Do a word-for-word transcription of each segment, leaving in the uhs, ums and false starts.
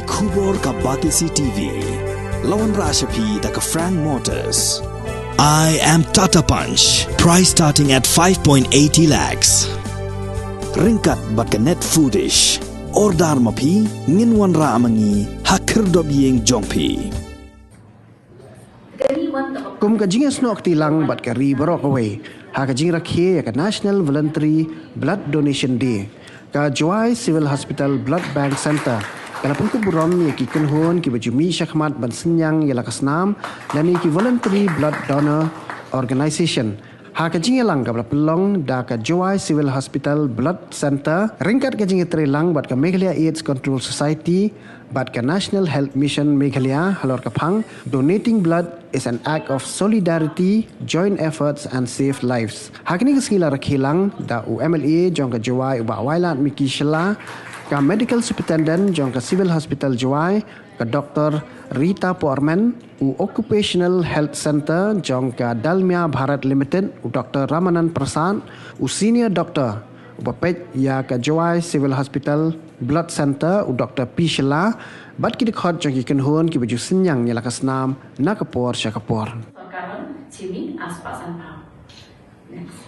Khubor ka Batesi T V. La wanrah sha phi da ka Frank Motors. I am Tata Punch. Price starting at five point eighty lakhs. Ryngkat bad ka Net Foodish. Order ma phi, ngin wanrah ma ngi ha khyrdop ïing jong phi. Kum ka jingïasnoh kti lang bad ka ri baroh kawei ha ka jingrakhe ïa ka National Voluntary Blood Donation Day, ka Jowai Civil Hospital Blood Bank Centre ka la pynkup burom ïa ki kynhun kiba ju mih shakhmat ban synñiang ïa la ka snam lane ki Voluntary Blood Donor Organisation. Ha ka jingïalang kaba la pynlong da ka Jowai Civil Hospital Blood Centre ryngkat ka jingïatreilang bad ka Meghalaya AIDS Control Society bad ka National Health Mission Meghalaya halor ka phang, "Donating blood is an act of solidarity, joint efforts and save lives." Ha kane ka sngi la rakhe lang da u M L A jong ka Jowai, u Bah Wailadmiki Shylla, ka Medical Superintendent jong ka Civil Hospital Jowai, ka Doctor Rita Porman, u Occupational Health Centre jong ka Dalmia Bharat Limited, u Doctor Ramanand Prasad, u Senior Doctor uba peit ïa ka Jowai Civil Hospital Blood Centre, u Doctor P Shylla, bad ki dkhot jong ki kynhun kiba ju synñiang ïa la ka snam na ka por sha ka por. Sorkar Chini Aspa Sanpam. Next.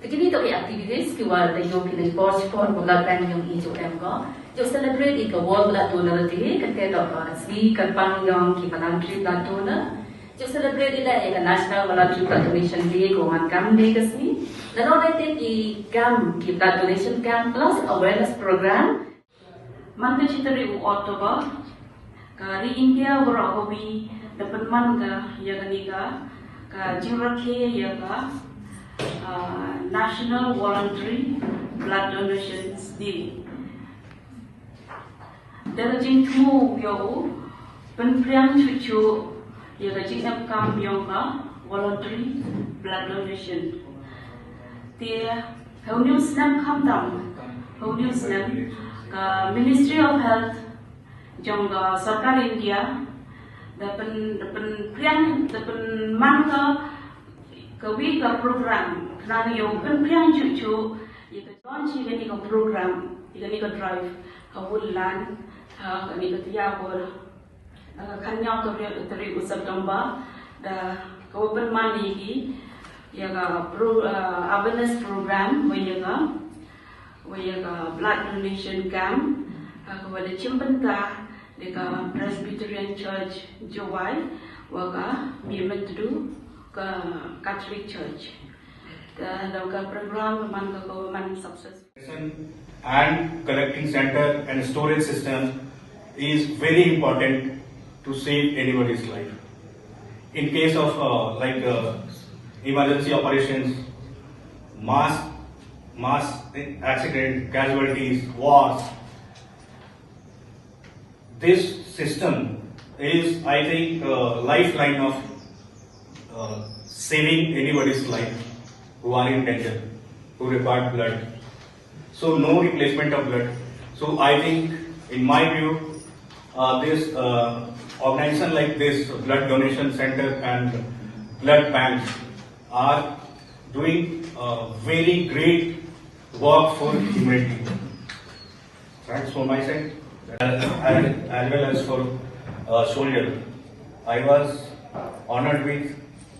Te kine ki activities kiwa da ïoh kine por por blood bank yong i ju em ko. Ju celebrate i ka World Blood Donor Day, ka te to ka sngi ka pang yong ki voluntary blood donor. Ju celebrate i la i ka National Voluntary Blood Donation Day ko man kam day ka sngi. Na lo dei te ki camp, ki blood donation camp plus awareness program. Man ka chi tarik u October, ka ri India waroh kawi da pynman ka ïa kane ka, ka jingrakhe ïa ka, ah, National Voluntary Blood Donation Day. Da ka jingthmu ïa u pynpriang chuchu ïa ka jingem kam yong ka voluntary blood donation. Te ha u new snem khamtam, ha u new snem ka Ministry of Health jong ka Sorkar India da pyn, da pynpriang, da pynman ka, ka wi ka program khnang ïa u pynpriang chuchu ïa ka launch ïa kane ka program, ïa kane ka drive ha Woodland ha kane ka taïew, ha ka khatñiew tarik, tarik u September, da ka wa pynman ïa ki ïa ka pro, uh, awareness program wa ïa ka, wa ïa ka blood donation camp, uh, ka wa da chimbynta da ka Presbyterian Church Jowai wa ka Myrmidon ka Catholic Church. Ka da ka program man ka, ka wa man success. And collecting center and storage system is very important to save anybody's life. In case of, uh, like, uh, emergency operations, mass, mass accident, casualties, wars, this system is, I think, a lifeline of, uh, saving anybody's life who are in danger, who require blood. So no replacement of blood. So I think, in my view, uh, this, uh, organization like this, blood donation center and blood banks, are doing a very great work for humanity. Thanks for my side. As, as, as well as for, uh, soldier. I was honored with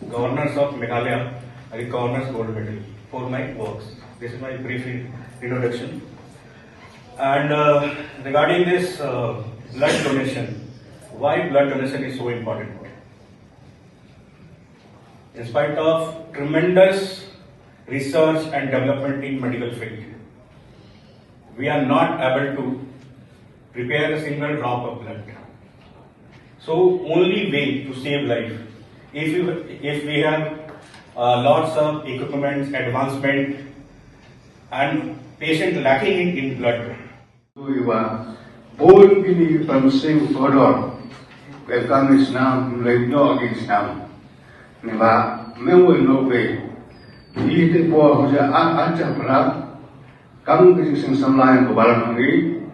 governors of Meghalaya with Governor's Gold Medal for my works. This is my brief in-, introduction. And, uh, regarding this, uh, blood donation, why blood donation is so important? In spite of tremendous research and development in medical field, we are not able to prepare a single drop of blood. So only way to save life, if you, if we have, uh, lots of equipments, advancement, and patient lacking in, in blood, Iwa bun kini pamsing kodor. Welcome is now, like no against now. Neba mewe no be. Ite po hoja a acha pala. Kam kini sing samlai ko balang ngi.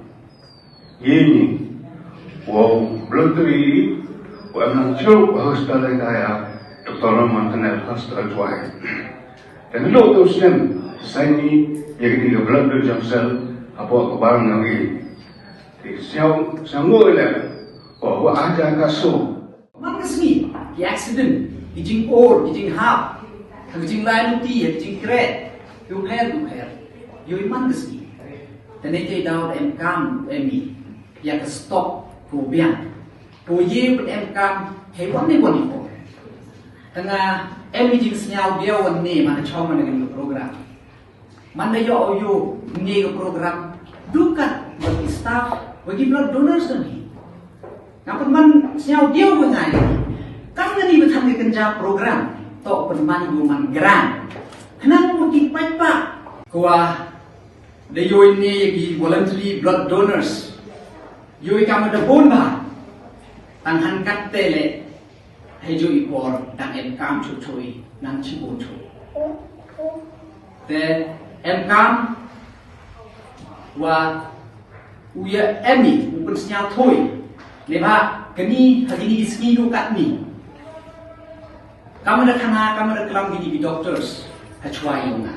Yini. Wow, blontri. Wow, nang chuk hospital kaya. Doktor Roman Tenel Hospital Tuai. Te ngi lok te u snem, sa ngi ïa kine ki blood donation cell hapoh ka balang ngi. Sngewbha le, oh, wa aja ka so. Man ka sngi, ki accident, ki jingor, ki jinghap, ha ki jinglai luti, ha ki jingkhreh, ki u her, ki u her. Ïoh man ka sngi. Te ne te daw em kam, em i, ïa ka stop, ko biang. Ko ye pun em kam, hei wan ne wan i ko. Tanga em i jingsngew biang wan ne, man ka chong man ka program. Man da ïoh ïoh ne ka program. Dukat bad ki staff, wa ki blood donors don hi. Nga pun man sngewdiaw wa ngai. Kan ngani ba than ka kynja program. To pun man ïoh man grant. Khnang wa ki paidbah. Kwa da ïoh ne ki voluntary blood donors. Ïoh kam da bun ba. Tang han kat te le. Hei ju i por dang em kam chu chu i nang chi bun chu. Te em kam wa u ya em i u pun snya thui. Ne ba kani ha kini ki sngi du kat ni. Kam da khana kam da klam kini ki doctors ha chwa i nga.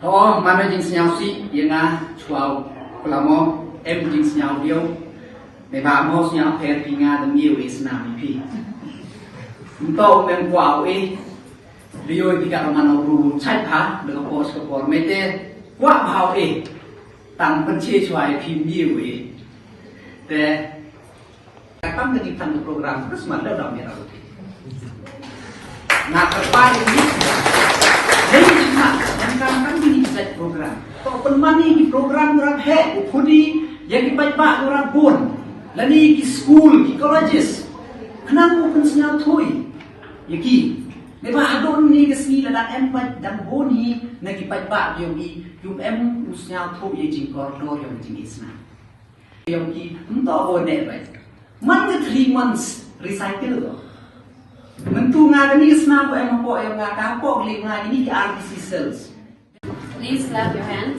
To, man jingsngew si, ïa nga chwa u klam mo, em jingsngew diaw. Ne ba mo sngew pher phi nga da miaw i snam i phi. Nto men kwah u e. Rio i ka man u ru chai pha, da ka por ka por me te kwah pha u e. Tang pen che chwa i phi miaw e. Te Ka kam ka dei tang program Christmas da dang ïa. Na ka pai ni. Hei ni ma, yang kam kam ni sa program. To pynmani ki program rap he, u khudi, ya ki paidbah rap bun. Lani ki school, ki colleges. Khnang u pynsngew thui. Ya ki. Ne ba hadon ni ka sngi lada em paid dang bun hi, na ki paidbah yong i, yung em u sngew thui ya jingkordor yong jingisna. Yong ki, nto o ne bai. Man ka three months recycle ko. Mentu nga kani ka snam ko em ko em nga ka ko li nga ini ki R B C cells. Please clap your hands.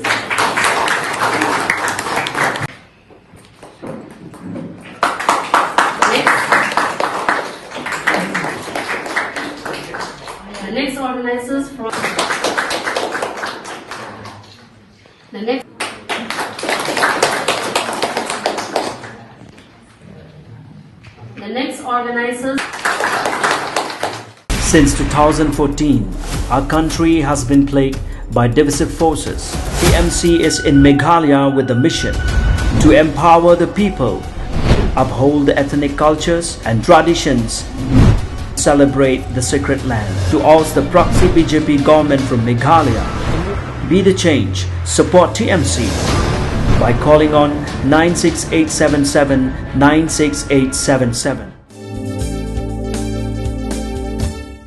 Next. The next organizers from the next, the next organizers. Since two thousand fourteen, our country has been plagued by divisive forces. T M C is in Meghalaya with the mission to empower the people, uphold the ethnic cultures and traditions, celebrate the sacred land. To oust the proxy B J P government from Meghalaya, be the change, support T M C by calling on nine six eight seven seven nine six eight seven seven.